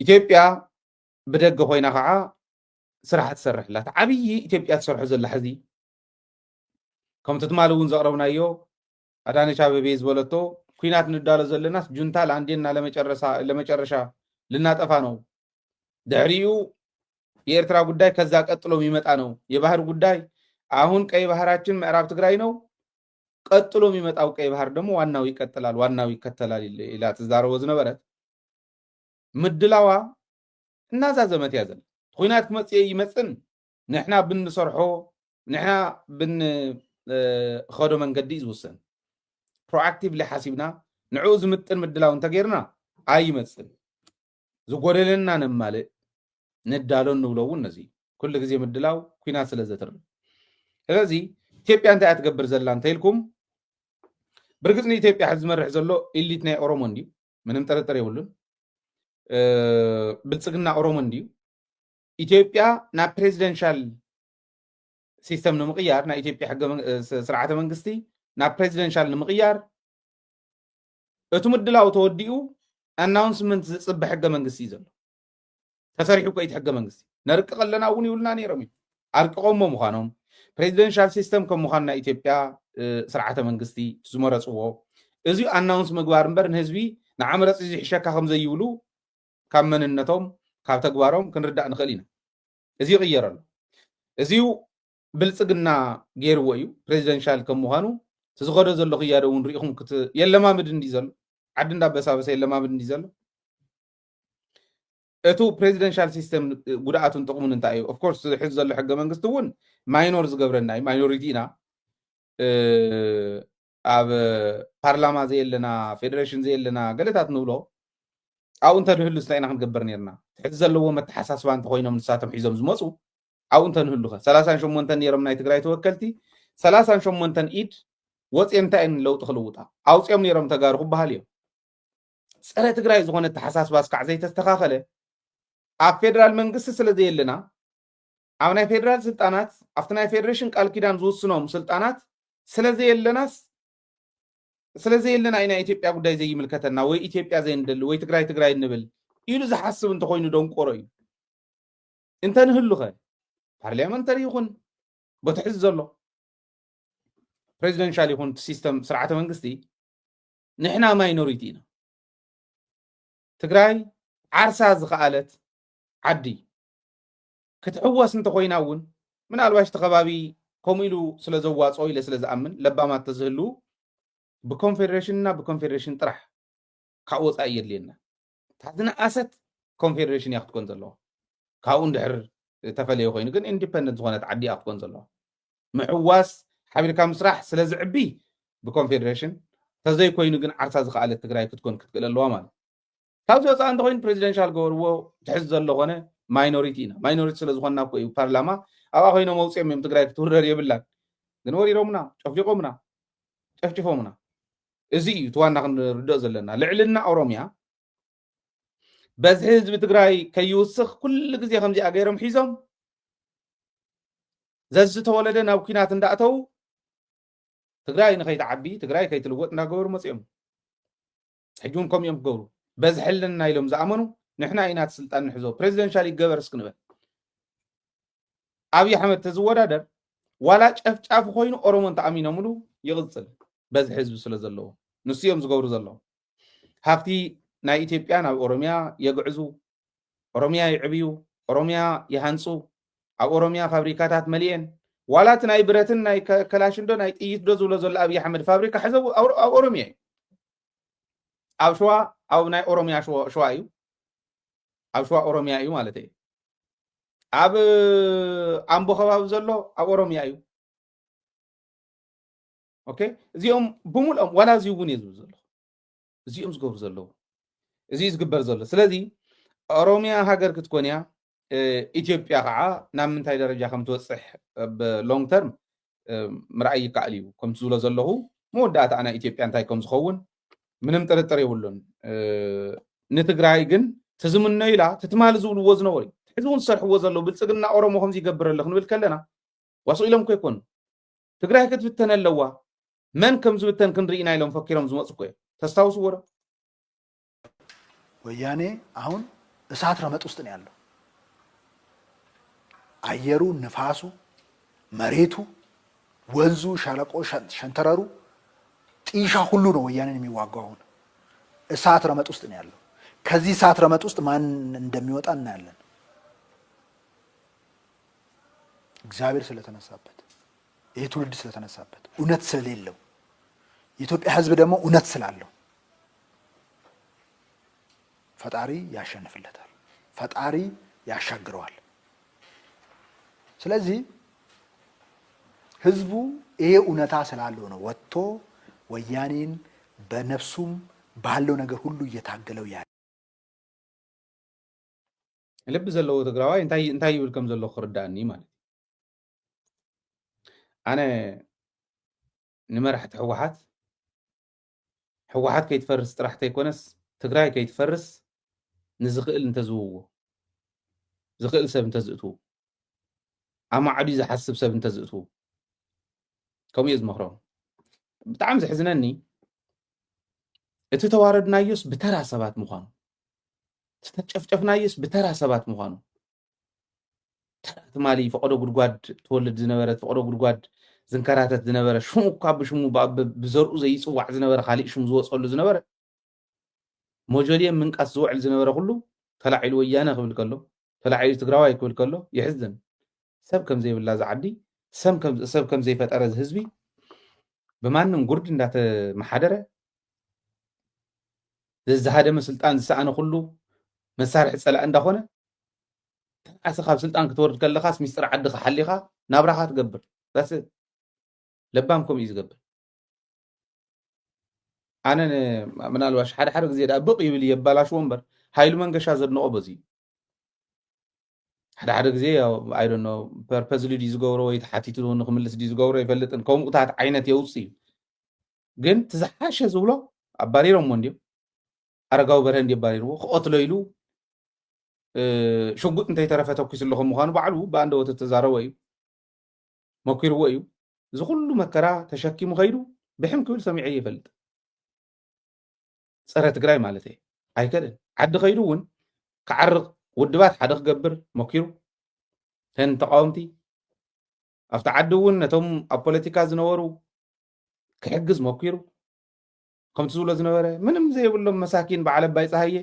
ኢትዮጵያ ብደገ ኮይና ከዓ ስራሕ ትሰርሕ ኣላ። እቲ ዓብዪ ኢትዮጵያ ትሰርሖ ዘላ ሕዚ ከምቲ ትማሊ እውን ዘቕረብናዮ ኣዳነች ኣበቤ ዝበለቶ ኩናት ንዳሎ ዘለናስ ጁንታ ለአንዴና ለመጨረሻ ልናጠፋ ነው። ድሕሪኡ የኤርትራ ጉዳይ ከዛ ቀጥሎ የሚመጣ ነው። የባህር ጉዳይ አሁን ቀይ ባህራችን ምዕራብ ትግራይ ነው። ቀጥሎ የሚመጣው ቀይ ባህር ደግሞ ዋናው ይቀጥላል፣ ዋናው ይከተላል ኢላ ትዛረቦ ዝነበረት ምድላዋ እናዛዘመት እያ ዘላ። ኩናት ክመፅእ ይመፅን ንሕና ብንሰርሖ ንሕና ብንኸዶ መንገዲ እዩ ዝውሰን። ፕሮኣክቲቭሊ ሓሲብና ንዕኡ ዝምጥን ምድላው እንተገይርና ኣይመፅን። ዝጎደለና ነማልእ፣ ንዳሎ እንብሎ እውን ነዚ ኩሉ ግዜ ምድላው ኩናት ስለ ዘትርፍ። ስለዚ ኢትዮጵያ እንታይ እያ ትገብር ዘላ እንተኢልኩም፣ ብርግፅ ንኢትዮጵያ ሕዚ ዝመርሕ ዘሎ ኢሊት ናይ ኦሮሞ እንድዩ፣ ምንም ጥርጥር የብሉን። ብልፅግና ኦሮሞ እንድዩ። ኢትዮጵያ ናብ ፕሬዚደንሻል ሲስተም ንምቕያር፣ ናይ ኢትዮጵያ ሕገ መን- ስ- ስርዓተ መንግስቲ ናብ ፕሬዚደንሻል ንምቕያር እቲ ምድላው ተወዲኡ ኣናውንስመንት ዝፅበ ሕገ መንግስቲ እዩ ዘሎ። ተሰሪሑ እኮ እቲ ሕገ መንግስቲ ነርቅቕ ኣለና እውን ይብሉና ነይሮም እዩ። ኣርቅቖሞ ምዃኖም፣ ፕሬዚደንሻል ሲስተም ከም ምዃን ናይ ኢትዮጵያ ስርዓተ መንግስቲ ዝመረፅዎ፣ እዚ ኣናውንስ ምግባር እምበር ንህዝቢ ንዓ ምረፂ ዝሕሸካ ከም ዘይብሉ ካብ መንነቶም ካብ ተግባሮም ክንርዳእ ንኽእል ኢና። እዚ ይቕየር ኣሎ። እዚው ብልፅግና ገይርዎ እዩ። ፕሬዚደንሻል ከም ምዃኑ እቲ ዝኸዶ ዘሎ ክያዶ እውን ርኢኹም ክት የለማምድ እንዲ ዘሎ ዓዲ እንዳበሳበሰ የለማምድ እንዲ ዘሎ እቱ ፕሬዚደንሻል ሲስተም ጉድኣቱን ጥቕሙን እንታይ እዩ? ኦፍኮርስ ሕዚ ዘሎ ሕገ መንግስቲ እውን ማይኖር ዝገብረና እዩ። ማይኖሪቲ ኢና። ኣብ ፓርላማ ዘየለና፣ ፌደሬሽን ዘየለና ገለታት ንብሎ ኣብኡ እንተንህሉስ እንታይ ኢና ክንገብር ነርና? ትሕቲ ዘለዎ መተሓሳስባ እንተኮይኖም ንሳቶም ሒዞም ዝመፁ ኣብኡ እንተንህሉኸ ሰላሳን ሸሞንተን ነይሮም ናይ ትግራይ ተወከልቲ ሰላሳን ሸሞንተን ኢድ ወፅየ እንታይ እየን ለውጢ ክልውጣ ኣውፅኦም ነይሮም ተጋሩ ክበሃል እዮም። ፀረ ትግራይ ዝኾነ ተሓሳስባ እስካዕ ዘይተስተኻኸለ ኣብ ፌደራል መንግስቲ ስለ ዘየለና ኣብ ናይ ፌደራል ስልጣናት ኣብቲ ናይ ፌደሬሽን ቃል ኪዳን ዝውስኖም ስልጣናት ስለዘየለናስ ስለዘየለና ኢና ኢትዮጵያ ጉዳይ ዘይምልከተና ወይ ኢትዮጵያ ዘይንደሊ ወይ ትግራይ ትግራይ እንብል ኢሉ ዝሓስብ እንተኮይኑ ደንቆሮ እዩ። እንተንህሉኸ ፓርላመንተሪ ይኹን ቦቲ ሕዚ ዘሎ ፕሬዚደንሻል ይኹን እቲ ሲስተም ስርዓተ መንግስቲ ንሕና ማይኖሪቲ ኢና። ትግራይ ዓርሳ ዝኸኣለት ዓዲ ክትሕወስ እንተኮይና እውን ምናልባሽ እቲ ከባቢ ከምኡ ኢሉ ስለ ዘዋፅኦ ኢለ ስለ ዝኣምን ለባማት ተዝህልው ብኮንፌዴሬሽንና ብኮንፌዴሬሽን ጥራሕ ካብ ወፃኢ የድልየና። እታ ዝነኣሰት ኮንፌዴሬሽን እያ ክትኮን ዘለዋ። ካብኡ እንድሕር ተፈለየ ኮይኑ ግን ኢንዲፐንደንት ዝኾነት ዓዲ እያ ክትኮን ዘለዋ። ምሕዋስ ሓቢርካ ምስራሕ ስለ ዝዕቢ ብኮንፌዴሬሽን ተዘይኮይኑ ግን ዓርሳ ዝኸኣለት ትግራይ ክትኮን ክትክእል ኣለዋ ማለት ካብዚ ወፃኢ እንተኮይኑ ፕሬዚደንሻል ገበርዎ ትሕዝ ዘሎ ኮነ ማይኖሪቲ ኢና ማይኖሪቲ ስለ ዝኾንና እኮ እዩ ፓርላማ ኣብኣ ኮይኖም መውፅኦም እዮም ትግራይ ክትውረር የብላን ግን ወሪሮምና ጨፍሊቆምና ጨፍጭፎምና እዚ እዩ እቲ ዋና ክንርድኦ ዘለና ልዕልና ኦሮሚያ በዝሒ ህዝቢ ትግራይ ከይውስኽ ኩሉ ግዜ ከምዚኣ ገይሮም ሒዞም ዘዝተወለደ ናብ ኲናት እንዳእተው ትግራይ ንኸይትዓቢ ትግራይ ከይትልወጥ እንዳገበሩ መፅኦም ሕጂ እውን ከምኡ እዮም ክገብሩ በዝሒ ኣለና ኢሎም ዝኣመኑ ንሕና ኢና እቲ ስልጣን ንሕዞ ፕሬዚደንሻል ይገበር እስክንበል ኣብይ ኣሕመድ ተዝወዳደር ዋላ ጨፍጫፊ ኮይኑ ኦሮሞ እንተኣሚኖምሉ ይቕፅል በዝሒ ህዝቢ ስለ ዘለዎ ንሱ እዮም ዝገብሩ ዘለዉ ሃፍቲ ናይ ኢትዮጵያ ናብ ኦሮሚያ የግዕዙ ኦሮሚያ ይዕብዩ ኦሮሚያ ይሃንፁ ኣብ ኦሮሚያ ፋብሪካታት መሊኤን ዋላ እቲ ናይ ብረትን ናይ ከላሽን ዶ ናይ ጥይት ዶ ዝብሎ ዘሎ ኣብይ ኣሕመድ ፋብሪካ ሕዘ ኣብ ኦሮሚያ እዩ ኣብ ሸዋ ኣብ ናይ ኦሮሚያ ሸዋ እዩ ኣብ ሸዋ ኦሮሚያ እዩ ማለት እዩ ኣብ ኣምቦ ከባቢ ዘሎ ኣብ ኦሮሚያ እዩ ኦኬ እዚኦም ብምልኦም ዋላ እዚ እውን እየ ዝብል ዘለኹ እዚኦም ዝገብሩ ዘለዉ እዚ ዝግበር ዘሎ ስለዚ ኦሮሚያ ሃገር ክትኮን እያ ኢትዮጵያ ከዓ ናብ ምንታይ ደረጃ ከም ትበፅሕ ብ long term ምርኣይ ይከኣል እዩ ከም ዝብሎ ዘለኹ መወዳእታ ናይ ኢትዮጵያ እንታይ ከም ዝኸውን ምንም ጥርጥር የብሉን ንትግራይ ግን ትዝምነዩ ኢላ ትትማሊ ዝብልዎ ዝነበሩ ሕዚ እውን ዝሰርሕዎ ዘለዉ ብልፅግና ኦሮሞ ከምዚ ይገብር ኣሎ ክንብል ከለና ዋስቕ ኢሎም እኮ ይኮኑ ትግራይ ክትብተን ኣለዋ መን ከም ዝብተን ክንርኢ ኢና ኢሎም ፈኪሮም ዝመፁ እኮ እዮም ተስታውስዎ ዶ ወያኔ አሁን እሳት ረመጥ ውስጥ ነው ያለው። አየሩ፣ ንፋሱ፣ መሬቱ፣ ወንዙ፣ ሸለቆ፣ ሸንተረሩ፣ ጢሻ ሁሉ ነው ወያኔን የሚዋጋው። አሁን እሳት ረመጥ ውስጥ ነው ያለው። ከዚህ እሳት ረመጥ ውስጥ ማን እንደሚወጣ እናያለን። እግዚአብሔር ስለተነሳበት፣ ይሄ ትውልድ ስለተነሳበት፣ እውነት ስለሌለው፣ የኢትዮጵያ ሕዝብ ደግሞ እውነት ስላለው ፈጣሪ ያሸንፍለታል፣ ፈጣሪ ያሻግረዋል። ስለዚህ ሕዝቡ ይሄ እውነታ ስላለው ነው ወጥቶ ወያኔን በነፍሱም ባለው ነገር ሁሉ እየታገለው ያለ። ልቢ ዘለዎ ትግራዋይ እንታይ እንታይ ይብል ከም ዘሎ ክርዳእኒ ማለት እዩ። ኣነ ንመራሕቲ ህወሓት፣ ህወሓት ከይትፈርስ ጥራሕ ተይኮነስ ትግራይ ከይትፈርስ ንዝኽእል እንተዝውዎ፣ ዝኽእል ሰብ እንተዝእትዉ፣ ኣማዕድዩ ዝሓስብ ሰብ እንተዝእትዉ፣ ከምኡ እየ ዝመኽሮም። ብጣዕሚ ዘሕዝነኒ፣ እቲ ተዋረድናዮስ ብተራ ሰባት ምዃኑ፣ ዝተጨፍጨፍናዮስ ብተራ ሰባት ምዃኑ፣ ተራ ትማሊ ፈቐዶ ጉድጓድ ትወልድ ዝነበረት፣ ፈቐዶ ጉድጓድ ዝንከራተት ዝነበረ፣ ሽሙ እኳ ብሽሙ ብዘርኡ ዘይፅዋዕ ዝነበረ፣ ካሊእ ሽም ዝወፀሉ ዝነበረ፣ ሞጆልየ ምንቃስ ዝውዕል ዝነበረ ኩሉ ተላዒሉ ወያነ ክብል ከሎ፣ ተላዒሉ ትግራዋይ ክብል ከሎ የሕዝን። ሰብ ከም ዘይብላ ዝዓዲ፣ ሰብ ከም ዘይፈጠረ ዝህዝቢ፣ ብማንም ጉርድ እንዳተመሓደረ፣ ዘዝሃደመ ስልጣን ዝሰኣነ ኩሉ መሳርሒ ፀላኢ እንዳኾነ፣ ተንኣሰ ካብ ስልጣን ክትወርድ ከለኻስ ሚስጥር ዓድኻ ሓሊኻ ናብራኻ ትገብር። ዳስ ለባም ከምኡ እዩ ዝገብር። ኣነ ምናልባሽ ሓደ ሓደ ግዜ ዳ ብቕ ይብል የባላሽዎ እምበር፣ ሃይሉ መንገሻ ዘድንቆ በዚ እዩ። ሓደ ሓደ ግዜ ኣይዶኖ ፐርፐዝሊ ድዩ ዝገብሮ ወይ ተሓቲቱ ንክምልስ ድዩ ዝገብሮ ይፈልጥን፣ ከምኡታት ዓይነት የውፅ እዩ። ግን ትዝሓሸ ዝብሎ ኣባሪሮሞ እንዲዮም። ኣረጋዊ በርሀ እንዲ ኣባሪርዎ ክቐትሎ ኢሉ ሽጉጥ እንተይተረፈ ተኩሱ ኣለኹ ምዃኑ ባዕሉ ብኣንደበቱ ተዛረቦ እዩ። መኪርዎ እዩ። እዚ ኩሉ መከራ ተሸኪሙ ከይዱ ብሕም ክብል ሰሚዐ ይፈልጥ። ፀረ ትግራይ ማለት እየ። ኣይከደን። ዓዲ ከይዱ እውን ክዓርቕ፣ ውድባት ሓደ ክገብር መኪሩ፣ ተን ተቃወምቲ ኣብቲ ዓዲ እውን ነቶም ኣብ ፖለቲካ ዝነበሩ ክሕግዝ መኪሩ፣ ከምቲ ዝብሎ ዝነበረ ምንም ዘይብሎም መሳኪን በዓል ኣባይ ፀሃየ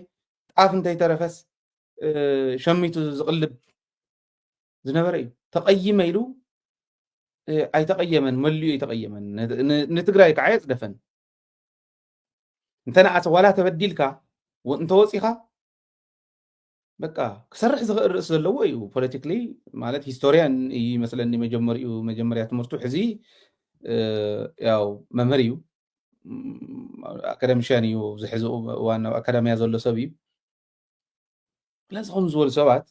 ጣፍ እንተይተረፈስ ሸሚቱ ዝቕልብ ዝነበረ እዩ። ተቐይመ ኢሉ ኣይተቐየመን፣ መሊኡ ኣይተቐየመን። ንትግራይ ከዓ የፅደፈን። እንተነኣሰ ዋላ ተበዲልካ እንተወፂኻ በቃ ክሰርሕ ዝኽእል ርእሲ ዘለዎ እዩ። ፖለቲክሊ ማለት ሂስቶሪያን እዩ ይመስለኒ። መጀመሪኡ መጀመርያ ትምህርቱ ሕዚ ያው መምህር እዩ፣ ኣካደሚሽያን እዩ። ኣብዚ ሕዚ እዋን ኣብ ኣካዳሚያ ዘሎ ሰብ እዩ። ስለዚ ከም ዝበሉ ሰባት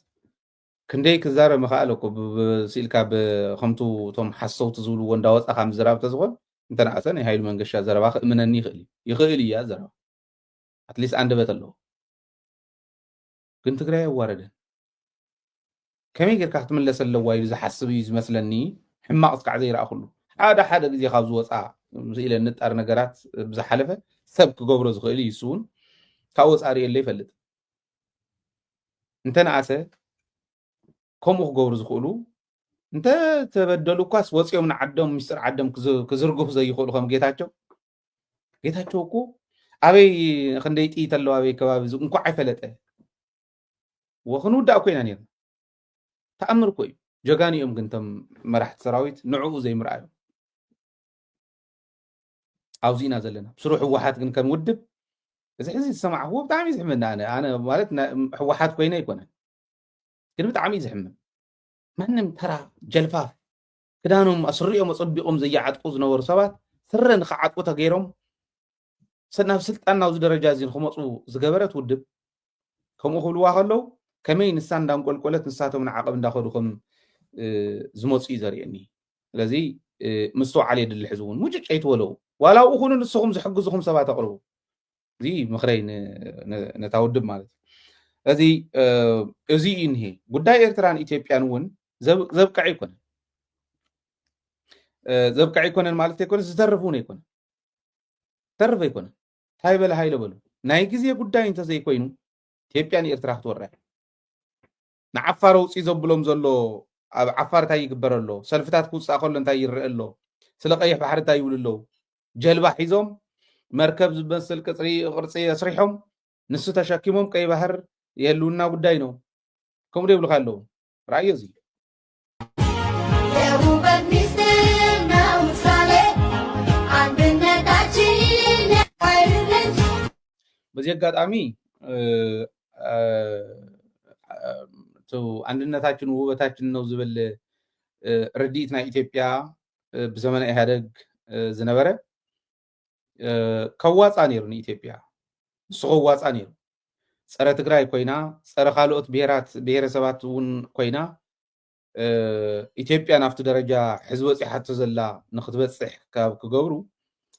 ክንደይ ክዛረብ ምኽኣል እኮ ስኢልካ ከምቱ እቶም ሓሰውቲ ዝብልዎ እንዳወፃኻ ምዝራብ ተዝኾን እንተነኣሰ ናይ ሃይሉ መንገሻ ዘረባ ክእምነኒ ይኽእል እዩ። ይኽእል እዩ ዘረባ ኣትሊስት ኣንደበት ኣለዎ። ግን ትግራይ ኣዋረደን። ከመይ ጌርካ ክትምለስ ኣለዋ ኢሉ ዝሓስብ እዩ ዝመስለኒ። ሕማቕ እስካዕ ዘይረኣኹሉ ሓደ ሓደ ግዜ ካብ ዝወፃ ስኢለ ንጣር ነገራት ብዝሓለፈ ሰብ ክገብሮ ዝኽእል እዩ። እሱ እውን ካብ ወፃ ርእየለ ይፈልጥ። እንተነኣሰ ከምኡ ክገብሩ ዝኽእሉ እንተተበደሉ እኳስ ወፂኦም ንዓዶም ሚስጥር ዓዶም ክዝርግፉ ዘይኽእሉ ከም ጌታቸው። ጌታቸው እኮ ኣበይ ክንደይ ጥይት ኣለዋ ኣበይ ከባቢ እንኳዕ ኣይፈለጠ። ወክንውዳእ እኮ ኢና ነርና። ተኣምር እኮ እዩ። ጀጋኑ እዮም ግን እቶም መራሕቲ ሰራዊት ንዕኡ ዘይምርኣዮም። ኣብዚ ኢና ዘለና። ብስሩ ህወሓት ግን ከም ውድብ እዚ ሕዚ ዝሰማዕክዎ ብጣዕሚ እዩ ዝሕመኒ። ኣነ ኣነ ማለት ህወሓት ኮይነ ኣይኮነን፣ ግን ብጣዕሚ እዩ ዝሕመን። ማንም ተራ ጀልፋፍ ክዳኖም ኣስሪኦም ኣፀቢቖም ዘይዓጥቁ ዝነበሩ ሰባት ስረ ንክዓጥቁ ተገይሮም ናብ ስልጣን ናብዚ ደረጃ እዚ ንክመፁ ዝገበረት ውድብ ከምኡ ክብልዋ ከለዉ ከመይ ንሳ እንዳንቆልቆለት ንሳቶም ንዓቐብ እንዳኸዱ ከም ዝመፁ እዩ ዘርእየኒ። ስለዚ ምስትውዓል የድሊ። ሕዚ እውን ሙጭጭ ኣይትበለዉ። ዋላ ኣብኡ ኩኑ ንስኹም ዝሕግዙኹም ሰባት ኣቕርቡ። እዚ ምኽረይ ነታ ውድብ ማለት እዩ። እዚ እዚ እዩ እኒሄ ጉዳይ ኤርትራን ኢትዮጵያን እውን ዘብቅዕ ኣይኮነን። ዘብቅዕ ኣይኮነን ማለት ኣይኮነ ዝተርፍ እውን ኣይኮነን። ዝተርፍ ኣይኮነን። እንታይ በለ ሃይለ በሉ ናይ ግዜ ጉዳይ እንተዘይኮይኑ ኢትዮጵያ ንኤርትራ ክትወራ እያ። ንዓፋር ኣውፅእ ዘብሎም ዘሎ ኣብ ዓፋር እንታይ ይግበር ኣሎ? ሰልፍታት ክውፃእ ከሎ እንታይ ይረአ ኣሎ? ስለ ቀይሕ ባሕሪ እንታይ ይብሉ ኣለዉ? ጀልባ ሒዞም መርከብ ዝመስል ቅፅሪ ቅርፂ ኣስሪሖም ንሱ ተሸኪሞም ቀይ ባህር የህልውና ጉዳይ ነው ከምኡ ይብሉካ ኣለዉ። ራእዮ እዚ የውበት ሚስጥር ነው ምሳሌ አንድነታችን አይደለም። በዚህ አጋጣሚ አንድነታችን ውበታችን ነው ዝብል ርድኢት ናይ ኢትዮጵያ ብዘመነ ኢህኣደግ ዝነበረ ከዋፃ ነይሩ ንኢትዮጵያ። ንሱ ከዋፃ ነይሩ። ፀረ ትግራይ ኮይና፣ ፀረ ካልኦት ብሄራት ብሄረሰባት እውን ኮይና ኢትዮጵያ ናብቲ ደረጃ ሕዚ በፂሓቶ ዘላ ንክትበፅሕ ካብ ክገብሩ